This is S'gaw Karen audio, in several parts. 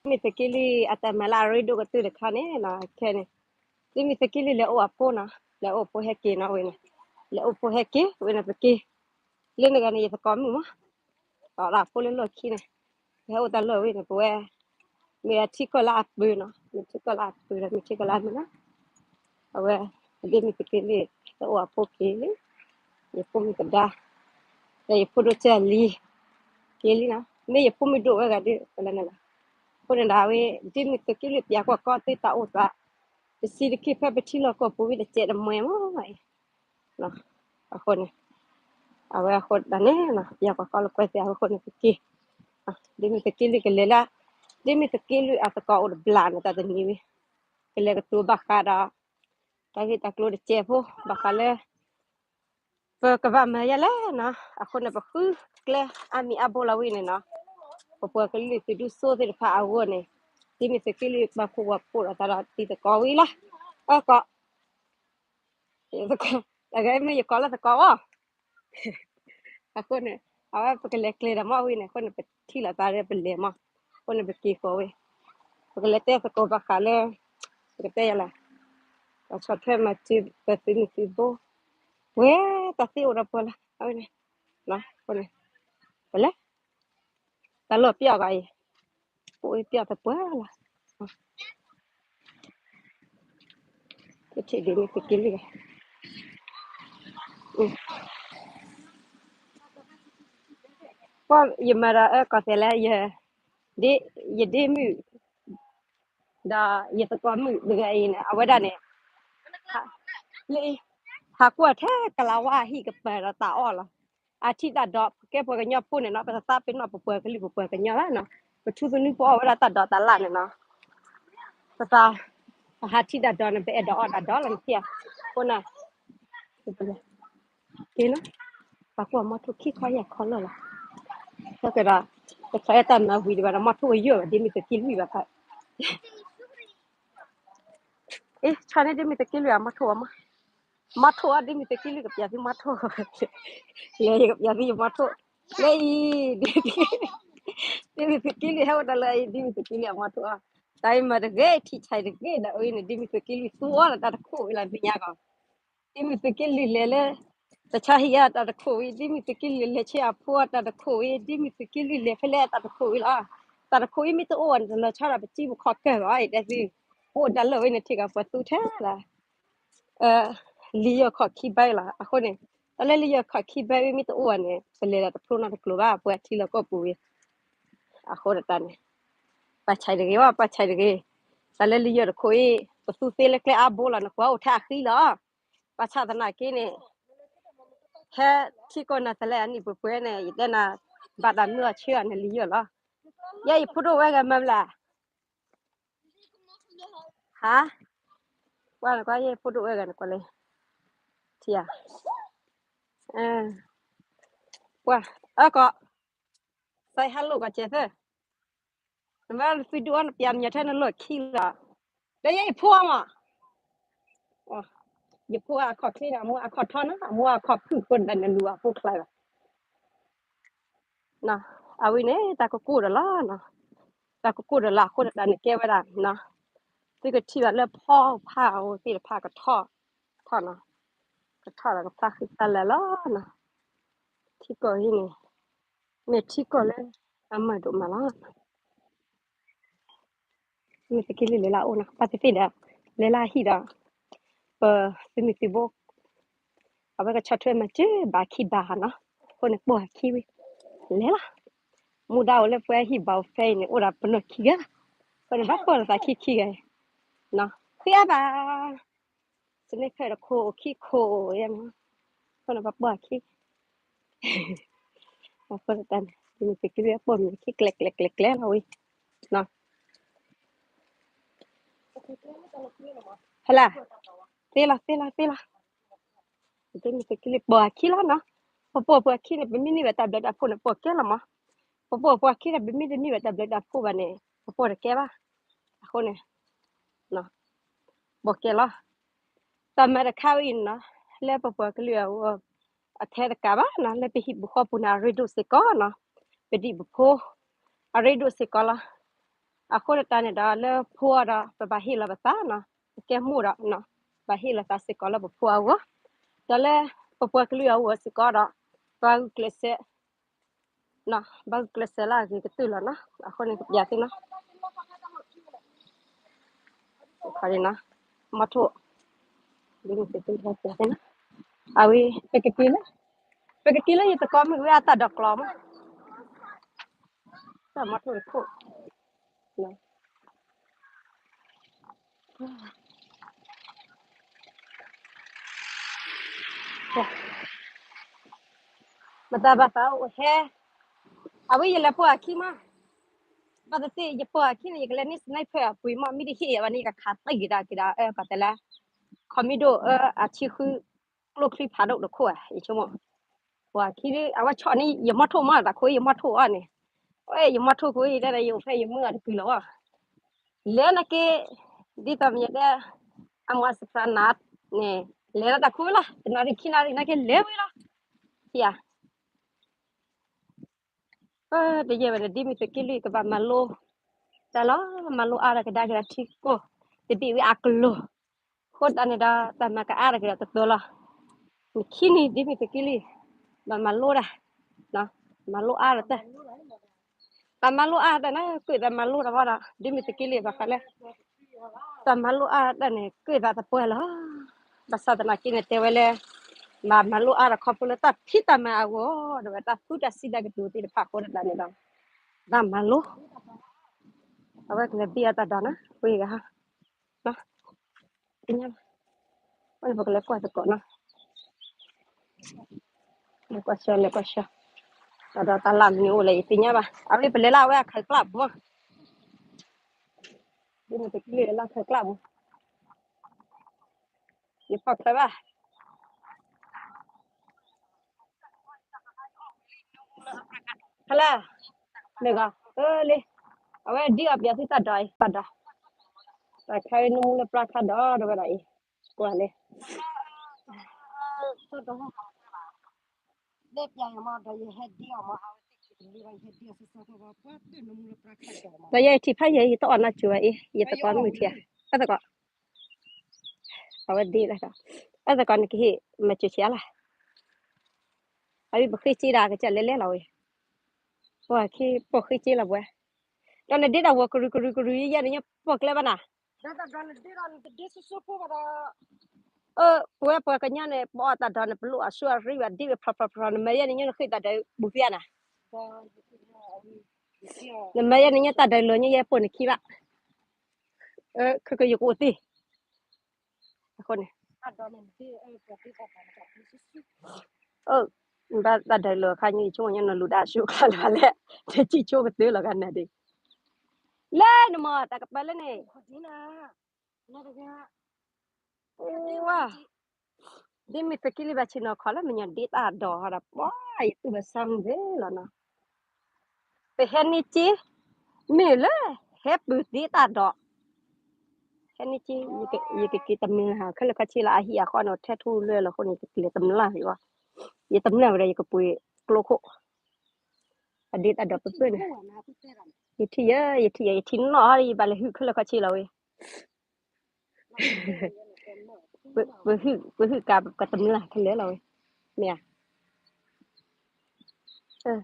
ဒ်မ့ၢ်သုးက့လွံၢ်အတၢ်မၤလၢအရ့ဒိၣ်ကတၢၢ်တခါန့ၣ်နီၤ ခဲန့ၣ် ဒ်မ့ၢ်သုးက့လွံၢ်လဲၤအိၣ်အဖိနီၤ လဲၤအိၣ်ဖိဟဲက့ၤနီၤဝဲန့ၣ် လဲၤအိၣ်ဖိဟဲက့ၤဝဲန့ၣ် ပက့ၤ လၢန့ၣ်ဂၤန့ၣ် ယသကိးမုၣ်မး အိၣ်ဒီးအဖိလၢလီၢ်ခံန့ၣ် ဟဲအိၣ်တၢ်လီၢ်ဝဲန့ၣ် ပဝဲ မ့ၢ်ထံကီၢ်လၢအပၢၤနီၤ မ့ၢ်ထံကီၢ်လၢအပၢၤဒီး မ့ၢ်ထံကီၢ်လၢအမုာ်နီၤ အဝဲ ဒ်မ့ၢ်သုးက့လွံၢ် လဲၤအိၣ်အဖိက့ၤလံ ယဖိမုၣ်ကဒါ ဒီးယဖိဒိၣ်ကၢ်လံ က့ၤလံနီၤ မ့ၢ်ယဖိမုၣ်ဒိၣ်ဝဲဂၤဒ် ပလဲၤန့ၣ်လီၤ အဃိန့ၣ်ဒီး အဝဲ ဒ်မ့ၢ်သုးက့လွံၢ်ပျၢ်ကွၢ်ကီသ့တၢ်အိၣ်သး တဆံတက့ၢ်ဖဲပထံလီၢ်ကီၢ်ပူၤဝံၤတစဲးတမှဲၤမး အဃိန့ၣ် အဝဲအဃိတၢ်န့ၣ် ပျၢ်ကွၢ်ကီလၢကွဲသ့ၣ်အဃိန့ၣ် ပက့ၤ ဒ်မ့ၢ်သုးက့လွံၢ်ကလဲၤလၢ ဒ်မ့ၢ်သုးက့လွံၢ်အသကိးအိၣ်တဘျီန့ၣ် တၢ်တနံၤဝံၤ ကလဲၤကတိၤဘၣ်ဃးဒီး တၢ်ဂ့ၢ်တၢ်ကျိၤတစဲးဖိ ဘၣ်ဃးလၢ ပကဘၣ်မၤယဲလဲၣ်နီၤ အဃိန့ၣ် ပဃုကျဲအါမံၤအါဘိလီၤဝံၤန့ၣ်နီၤ ပပှၤကလုာ်သုးဒူစိသ့ၣ်တဖၣ်အဂီၢ်န့ၣ် ဒ်မ့ၢ်သုးက့လွံၢ်ပာ်ဖှိၣ်ဝဲဖှိၣ်ဒီးသးဒီးတံၤသကိးဝံၤလီၤ အကီး တဂၤမ့ၢ်ယကိးလၢသကိးအီၤ အဃိန့ၣ် အဝဲပကလဲၤကျဲၤဒီးမ့ၢ်ဝံၤန့ၣ် အဃိန့ၣ် ပထံၣ်လိာ်သးဒီးပလဲၤမး အဃိန့ၣ် ပက့ၤဃီၤဝဲ ပကလဲၤတဲသကိးဘၣ်ဃးလၢ ပကတဲယၤလဲၣ် ပဆီၣ်ထွဲမၤစၢၤပသုးမုၢ်သုးဘိ ပှဲၤတၢ်သ့အိၣ်ဒီးပှၤလီၤ အဝဲန့ၣ် အဃိန့ၣ် ပလဲၤ တၢ်လီၢ်ပျီၢ်ဂၤအံၤ ပအိၣ်ပျီၢ်သပှၢ်လီၤ ထံၣ်ဒ်မ့ၢ်သုးက့လွံၢ် ကွၢ်ယမၤဒီးအၢကီၢ်သဲးလၢ ယဒ့မုၣ် ဒီးယသကိးမုၣ်တဂၤအံၤန့ၣ် အဝဲဒၣ်န့ၣ် လၢ ဟးကွၢ်ထဲကလးဝါအဟံၣ်ကပၤဒီးတၢ်အီၣ်လီၤ အထံၣ်တၢ်ဒိး ပကဲပှၤကညီဖိန့ၣ်နီၤ ပတသးပ့ၤနီၣ်ပပှၤကလုာ်ပပှၤကညီဘၣ်နီၤ ပထူသနူပအီၣ်ဝဲဒၣ်တၢ်ဒိးတၢ်လၣ်န့ၣ်နီၤ ပသး ပဟးထံၣ်တၢ်ဒိးန့ၣ် ပအဲၣ်ဒိးအီၣ်တၢ်ဒိးလီၤနထံၣ်ဧါ အဃိန့ၣ် က့ၤနီၤ ပှၤကွၢ်မီထိၣ်ခံခီယဲၢ်ခီလီၢ်လီၤ ကဲဒီး ပဆီၣ်အဲၣ်တၢ်မၤဝံၤဒံးဘၣ်ဒီး မီထိၣ်အယိာ်ဘၣ် ဒ်မ့ၢ်သုးက့လွံၢ်ဘၣ်ဖး အ့ ဆီၣ်န့ၢ်ဒ်မ့ၢ်သုးက့လွံၢ်အမီထိၣ်အမီ မီထိၣ်အီၤ ဒ်မ့ၢ်သုးက့လွံၢ်ကပျၢ်သုမီထိၣ် လဲၤယကပျၢ်သုယမီထိၣ် လၢအံၤ ဒ်မ့ၢ်သုးက့လွံၢ်ဟဲအိၣ်တၢ်လၢအံၤ ဒ်မ့ၢ်သုးက့လွံၢ်အမီထိၣ်အီၤ တၢ်အံၤမၤတဂ့ၤ ထံၣ်ဆဲးတဂ့ၤ ဒီးအံၤန့ၣ် ဒ်မ့ၢ်သုးက့လွံၢ်သူအီၤလၢတၢ်တခိၣ်ဝံၤလၢနညါကီး ဒ်မ့ၢ်သုးက့လွံၢ်လဲၤလၢ တဆီဟံၣ်အတၢ်တခိၣ်ဝံၤ ဒ်မ့ၢ်သုးက့လွံၢ်လဲၤဆဲးအဖိအတၢ်တခိၣ်ဝံၤ ဒ်မ့ၢ်သုးက့လွံၢ်လဲၤဖဲလဲၣ်အတၢ်တခိၣ်ဝံၤလီၤ တၢ်တခိၣ်အံၤမ့ၢ်တအိၣ်န့ၣ် တလီၤဆီဒီးပစံၣ်ပခီၣ်ကၢၢ်ဘၣ် အံၤတဲသု ပအိၣ်တၢ်လၢဝဲန့ၣ်ထံၣ်ကီးပှၤသူထဲလၢ လံယီၢ်ခီၣ်ခံဘဲလီၤ အဃိန့ၣ် တၢ်လၢလံယီၢ်ခီၣ်ခံဘဲဝံၤမ့ၢ်တအိၣ်ဘၣ်န့ၣ် ပလဲၤဒီးတဖျိနီတကျိၤဘၣ် ပှၤထံလီၢ်ကီၢ်ပူၤဝံၤ အဃိဒ်တၢ်န့ၣ် ပှၤဆဲးတဂ့ၤဝဲ ပှၤဆဲးတဂ့ၤ တၢ်လၢလံယီၢ်တခိၣ်အံၤ ပသူသ့လၢကျဲအါဘိလီၤ နကွၢ်အိၣ်ထဲအဃံလီၤ ပှၤဆၣ်သနာ်က့န့ၣ် ဟဲထံကီၢ်နၤသလဲအနံၣ်ပှဲၤပှဲၤန့ၣ် ယတဲနၤ ဘၣ်တၢ်မုၢ်အီၣ်ဆၢအီၤန့ၣ်လံယီၢ်လီၤ ယဲယဖိဒိၣ်ဝဲဂၤမၤဘျါ ဟါ ကွၢ်နကွၢ် ယဲဖိဒိၣ်ဝဲဂၤန့ၣ်ကွၢ်လၢ ထံဧါ ကွၢ် အကီး စဲးဟဲလိာ်ကီးကဲသၢ နမ့ၢ်သုဒုအီနပျးနညီထဲနလိၣ်ခံလီၤ ဒီးယဲယဖိအမး ယဖိအခီၣ်ချ့န့ၣ် အမိၢ်အခီၣ်ထီနီၤ အမိၢ်အခီၣ်ဖုၣ်ဃိန့ၣ် နလူၤအဖိချါလီၤ အဝဲန့ၣ် တၢ်ကကိၢ်ဒီးလီၤနီၤ တၢ်ကကိၢ်ဒီးလီၤ အဃိတၢ်န့ၣ်ကဲဝဲဒၣ်နီၤ သုကထံၣ်ဘၣ်လၢဖီဖးအီၤသ့ၣ်တဖၣ်ကထီၣ် ထီၣ်နီၤ ကထီၣ်ဒီးကဖျါဃံသးလၢာ်လီၤနီၤ ထံကီၢ်အံၤန့ၣ် မ့ၢ်ထံကီၢ်လၢအမုာ်ဒိၣ်မးလီၤ မ့ၢ်သုးက့လွံၢ်လဲၤလၢအအိၣ်နီၤ ပှၤသ့ၣ်သ့ၣ်ဒီး လဲၤလၢအဟံၣ်ဒီး ပသုးမုၢ်သံၣ်ဘိ အဝဲကဆီၣ်ထွဲမၤစၢၤဘၣ်ခံဘၣ်ဟးနီၤ အဃိန့ၣ်ပိာ်အခံဝံၤ လဲၤလီၤ မူဒါအိၣ်လၢပှၤဟံၣ်ဘၣ်အိၣ်ဖဲအံၤန့ၣ် အိၣ်ဒီးပနီၢ်ခံဂၤ အဃိန့ၣ်ဘၣ်ပိာ်လိာ်သးခံခံဂၤ ဃ့အါဘၣ် စန့ၢ်ခဲတခိၣ်ခံခိၣ်ယဲၢ်မး အဃိန့ၣ်ဘၣ်ပိာ်အခံ အဃိတၢ်န့ၣ် သုးမုၢ်သံၣ်ဘိပိာ်မုၣ်ခံကျဲကျဲကျဲကျဲလီၤဝံၤ ဟဲလၢ သ့လီၤ သ့လီၤ သ့လီၤ သုးမုၢ်သံၣ်ဘိပိာ်အခံလီၤနီၤ ပပိာ်ပှၤခံန့ၣ် ပမ့ၢ်န့ၢ်ဘၣ်တၢ်ဘျုးတၢ်ဖှိၣ်န့ၣ် ပိာ်ကဲလီၤမး ပပိာ်ပှၤခံန့ၣ် ပမ့ၢ်တန့ၢ်ဘၣ်တၢ်ဘျုးတၢ်ဖှိၣ်ဘၣ်န့ၣ် ပပိာ်တကဲဘၣ် အဃိန့ၣ် ပိာ်ကဲလီၤ တၢ်မၤတခါဝဲအံၤနီၤ လၢပပှၤကလုာ်အဂီၢ် အထဲတကးဘၣ်နီၤ လၢပဟံၣ်ပူၤဃီပူၤန့ၣ် အရ့ဒိၣ်စ့ၢ်ကီးနီၤ ပဒံၣ်ပဖိ အရ့ဒိၣ်စ့ၢ်ကီးလီၤ အဃိတၢ်န့ၣ်ဒီး လၢဖိအီၤဒီး ပဘၣ်ဟ့ၣ်လီၤပသးနီၤ, ပကဲမိၢ်ဒီး ဘၣ်ဟ့ၣ်လီၤသးစ့ၢ်ကီးလၢပဖိအဂီၢ်, ဒီးလၢပပှၤကလုာ်အဂီၢ်စ့ၢ်ကီးဒီး ဘၣ်ဂုာ်ကျဲးစၢး ဘၣ်ဂုာ်ကျဲးစၢးလၢအဂ့ၤကတၢၢ်လီၤနီၤ. အဃိန့ၣ် ကပျးသုနီၤ, မီထိၣ်, ဒ်မ့ၢ်သုးက့လွံၢ် အဝဲ ပကက့ၤလၢ, ပကက့ၤလၢယသကိးမုၣ်ဝဲအတၢ်ဒိးကျီမး, တၢ်မီထိၣ်တခိၣ် မတၤဘၣ်သးအိၣ်ဟဲ, အဝဲယလဲၤပိာ်အခံမး, ဘၣ်သ့ၣ်သ့ၣ် ယပိာ်အခံန့ၣ် ယကလဲၤန့ၢ် sniper အပှ့ၤမး, မ့ၢ်တဟ့ၣ်ယၤဘၣ်န့ၣ် ယကခးသံက့ၤဒၣ်က့ၤဒၣ် အၢ ပှၤတဲလၢ ခီမ့ၢ်ဒိၣ်အၢ အထံဃု ကျိချံဖးဒိၣ်တခိၣ်ဧါ ယဆိကမိၣ်, ပှၤခံဒ် အဝဲဆီၣ်န့ၣ် ယမီထိၣ်မး တၢ်ခိၣ်ယမီထိၣ်အီၤန့ၣ်, အဝဲယမီထိၣ်ခိၣ်အံၤဒၣ် ယအိၣ်ဖဲယမုၢ်အီၤတကုာ်လီၤဘၣ်, လဲၤနာ်က့, ဒ်သိးမ့ၢ်ယတဲ, အမၤစဖျါနၤန့ၣ်, လဲၤလီၤတၢ်ခိၣ်ဝဲလီၤ တနၣ်ရံၣ်ခံနၣ်ရံၣ်နာ်က့လဲၤဝဲလီၤ, ယၤ တယဲၢ်ဝဲန့ၣ် ဒ်မ့ၢ်သုးက့လွံၢ်ကဘၣ်မၤလိ, တၢ်လီၤ မၤလိအါဒီးကဒါက့ၤဒီးထံကိၢ်, တဘ့ၣ်ဝဲအကလိၤ, အဃိတၢ်န့ၣ်ဒီး တၢ်မၤကအါဒီးက့ၤဒီးတသိးလီၤ, နခံနံၤ ဒ်မ့ၢ်သုးက့လွံၢ်, ဘၣ်မၤလိဒၣ်, မၤလိအါဒီးတၢ် ပမၤလိအါတၢ်န့ၣ် ကွံာ်သးမၤလိတၢ်ဘၣ်ဒီး ဒ်မ့ၢ်သုးက့လွံၢ်ဘၣ်ဃးလၢ တၢ်မၤလိအါတၢ်န့ၣ် ကွံာ်သးသပှၢ်လီၤ. ဘၣ်ဆၣ်သနာ်က့န့ၣ် တဲဝဲလၢ မၤမၤလိအါဒီးခီဖျိလၢတၢ်ဖံးတၢ်မၤအဂီၢ် ဒီးဝဲတၢ်သူတၢ်စံးတၢ်ကတိၤသ့ၣ်တဖၣ်အဃိတၢ်န့ၣ်ဒီး တၢ်မၤလိ အဝဲကလဲၤဘံၣ်အတၢ်ဒိးန့ၣ် ဝံၤဂၤ သ့ၣ်ညါဘၣ်, ပကလဲၤကွၢ်သကိးနီၤ, လဲၤကွၢ်ဆှၢ လဲၤကွၢ်ဆှၢ, ဒီးတၢ်လၢမနုၤအိၣ်လဲၣ် ယသ့ၣ်ညါဘၣ်, အဝဲပလဲၤလၢအဝဲအခၢၣ်ကျၢ်ပူၤမး, ဒ်မ့ၢ်သုးက့လွံၢ်လၢအခၢၣ်ကျၢ်ပူၤ, ယဖီၣ်ချၢဘၣ် ဖဲလဲၣ်, မ့ၢ်ဂ့ၤ, အၢလံ, အဝဲဒ်အီၤပျဲသုတၢ်ဒိးအံၤ တၢ်ဒိး, တၢ်ခါအံၤနမူလၢပြၢ်ခါဒီး ဒီးဝဲဒၣ်အံၤ, ကွၢ်လံ, ဒီးယဲယထံၣ်ဖးယဲ ယတအီၣ်နၢ်စၢၤဝဲအံၤ ယတကိးမုၢ်ထံၣ်, အသကိး, အဝဲဒ်လဲၣ်, အသကိးနကဟ့ၣ်မၤစၢၤဆံးအါလၢ် အဝဲပဃ့စ့ဒၣ်ကစၢ်လဲၤလဲၤလီၤဝဲ, ပှၤခံပိာ်ဃ့စ့လီၤပှဲၤ, ဒီးနဒ့တၢ်ဝီၤကရူၢ်ကရူၢ်ကရူၢ်ယဲန့ၣ် ညပိာ်ကျဲဘၣ်နၤ, အၢ ပဝဲပှၤကညီန့ၣ် ပအီၣ်တၢ်ဒိးန့ၣ် ပလိၣ်အဆူအရံဘၣ် ဒ့ဝဲဖျီဖျီဖျီ နမၤယဲန့ၣ်ညိနဃ့တၢ်ဒိးဘူးဖျါနၤ, နမၤယဲန့ၣ်ညိတၢ်ဒိးလီၤညိ ယဲပိာ်နခံဘၣ်, ခဲကယကအိၣ်သ့ အဃိန့ၣ်, အၢ ဘၣ်တၢ်ဒိးလီၤခါညိ ယဆိကမိၣ်ညါနီၤလူၤဒၣ်ဆူၣ်ချါလၢ်လၢ် တစံၣ်ဆိကတၢၢ်လီၤဂၤနၤဒ့, လၢနမၤတၢ်ကပၤလၢန့ၣ်, ဒ်မ့ၢ်သုးက့လွံၢ်ဘၣ်ဆ့ၣ်နီၤခီလၢ မ့ၢ်ညီဒ့တၢ်ဒိးဒီး ပှၤယသူၣ်ဘၣ်ဆၣ်မုၢ်လီၤနီၤ, ပဟဲန့ၢ်က့ မ့ၢ်လၢ ဟဲပၢၤဒ့တၢ်ဒိး, ဟဲန့ၢ်က့ ယကက့ၤတမျၢၢ်ဟး ခဲလၢာ်ခဲဆ့လၢအဟံၣ်အဃီန့ၣ် ထဲထူလၢလီၤအဃိန့ၣ် ယကလဲၤတမျၢၢ်ယဝဲ, ယတမျၢၢ်ဝဲဒီး ယကပှ့ၤကျိခိၣ်, အဒ့တၢ်ဒိးပပၢၢ်န့ၣ်, ယထံၣ်ယဲ ယထံၣ်ယဲ ယထံၣ်နီၣ် ယဘၣ်လဲၤဟုၣ်ခဲလၢာ်ခဲဆ့လီၤဝဲ ပဟုၣ်ကးပတမျၢၢ်ခဲလၢာ်လီၤဝဲ, မ့ၢ်ဧါ,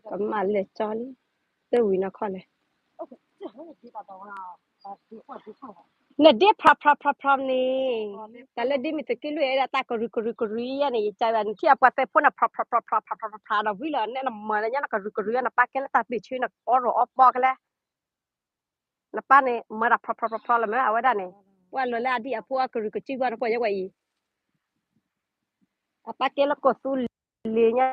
ကမၣ်လၢာ်ကၠီလံ, တဝံၤနီၢ်ခီလဲၣ်, နဒ့ဖျီဖျီဖျီဖျီန့ၣ်, တၢ်လၢဒ်မ့ၢ်သုးက့လွံၢ်အဲၣ်ဒိးတၢ်ကရူၢ်ကရူၢ်ကရူၢ်ယဲန့ၣ် ယကနထံၣ်အပှၤသဲဖိန့ၣ် ဖျီဖျီဖျီဖျီဖျီဖျီဖျီဒီးဝံၤလီၤ နဲနမၤလၢညါနကရူၢ်ကရူၢ်နပၢ်ကဲလၢတၢ်ပ့ၢ်ဆ့နကအီရီၣ်အီပီကလဲၣ် နပၢ်န့ၣ် မၤတၢ်ဖျီဖျီဖျီဖျီလီၤမ့ၢ် အဝဲဒၣ်န့ၣ်, ပှၤလီၤလၢအဒံၣ်အဖိအကရူၢ်ကစၢ်ဘၣ်နပှၤယဲဝဲအံၤ, အပၢ်ကဲလၢကီၢ်သူလ့ၤညါ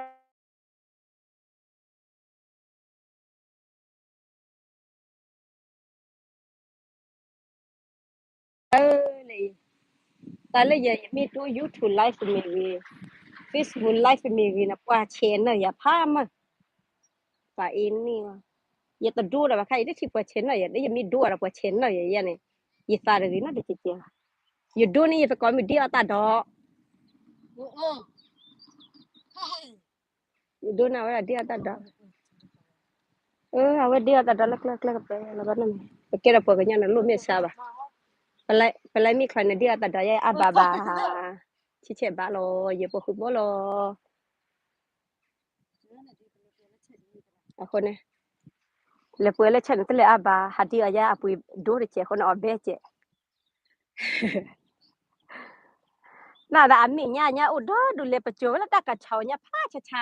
လၢအံၤ, တၢ်လၢယဲ ယမ့ၢ်ဒိ YouTube live မ့ၢ်ဂ့ၤ, Facebook live မ့ၢ်ဂ့ၤ နပှၤ channel ယၤဖးမး, ပှၤအ့န့ၢ်, ယတဒိဒီးဘၣ်ခါ ယတထံၣ်ပှၤ channel ယၤ လၢယမ့ၢ်ဒိဒီးပှၤ channel ယၤယဲန့ၣ်, ယသးတဂ့ၤနီတကဲးကဲး, ယဒိန့ၢ်ယသကိးမုၣ်ဒ့အီၣ်တၢ်ဒီး ယဒိန့ၢ်ဝဲဒၣ်ဒ့အီၣ်တၢ်ဒီး, အဝဲဒ့အီၣ်တၢ်ဒီးလၢကျဲကျဲကပၤလီၤဘၣ်နီၢ်မံၤ ပကဲထီၣ်ပှၤကညီန့ၣ်လိၣ်မ့ၢ်စှၤဘၣ်, ပလဲမ့ၢ်ချီန့ၣ်ဒ့အီၣ်တၢ်ဒီးယဲအါဘၣ်ဘၣ်, ဆံဆဲးဘၣ်လီၤ ယဲပှၤဃုာ်ဘီလီၤ, အဃိန့ၣ်, လဲၤပှဲၤလၢဆဲးန့ၣ်တလဲၤအါဘၣ် ဟးဒ့အီၣ်ယဲအပှ့ၤဒိတကဲးအဃိန့ၣ်အီၣ်ဘဲကဲး နဒၣ်အမဲာ်ညါညါအိၣ်ဒီဒူၣ်လဲၤပစိာ်ဝဲလၢတၢ်ကဆါအီၤညါဖးဆါဆါ,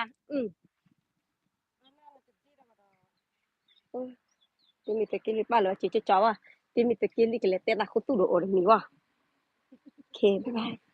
တမ့ၢ်တက့လံပာ်လီၤစံးကကီဝဲ, တမ့ၢ်တက့လံကလဲၤတဲတၢ်ခူသူၣ်ဒီးအိၣ်တမံၤဝဲ, ခဲဘၣ်